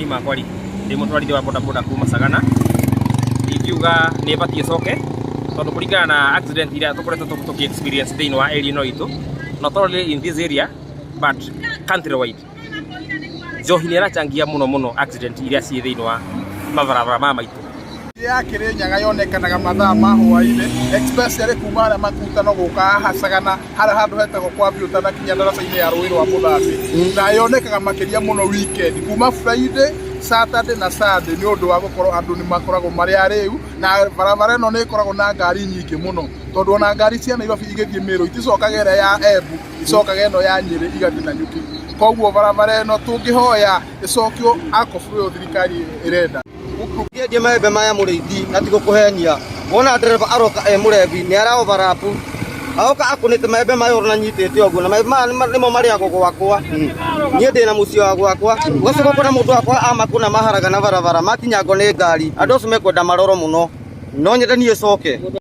Mawoni makwa rĩ, ndĩ mũtwarithia wa bodaboda kuma Sagana, ingiuga nĩ ĩbatiĩ ĩcoke tondũ kũringana na accident iria tũkoretwo tũkĩ experience thĩinĩ wa area ĩno itũ, not only in this area but country wide, njohi nĩ ĩrachangia mũno mũno accident iria ciĩ thĩinĩ wa mabarabara maya maitũ. Ya Kĩrĩnyaga yonekanaga mathaa ma hwaĩ-inĩ, especially kuma harĩa Makutano gũka haha Sagana, harĩa handũ hetagwo kwa Biũta na kinya ndaraca-inĩ ya rũĩ rwa Mũthambi. Na yonekaga makĩria mũno weekend, kuma Friday, Saturday na Sunday, nĩ ũndũ wa gũkorwo andũ nĩ makoragwo marĩ arĩu, na barabara ĩno nĩ ĩkoragwo na ngari nyingĩ mũno, tondũ ona ngari cia Nairobi igĩthiĩ Meru iticokaga ĩrĩa ya Embu, icokaga ĩno ya Nyĩrĩ igathiĩ Nanyuki. Koguo barabara ĩno tũngĩhoya ĩcokio akobu ũyũ thirikari ĩrenda. Ngĩendia maembe maya mũrĩithi na tigũkũhenia, wona ndereba aroka e mũrebi nĩ ara overlap, aroka akũnĩte maembe maya ũrona nyitĩte ũguo, na maembe maya nĩmo marĩagwo gwakwa. Niĩ ndĩna mũciĩ wa gwakwa, ũgacoka ũkona mũndũ wakwa amakũna maharagana barabara makinyangwo nĩ ngari. Andũ acio mekwenda maroro mũno, no nyende niĩ coke.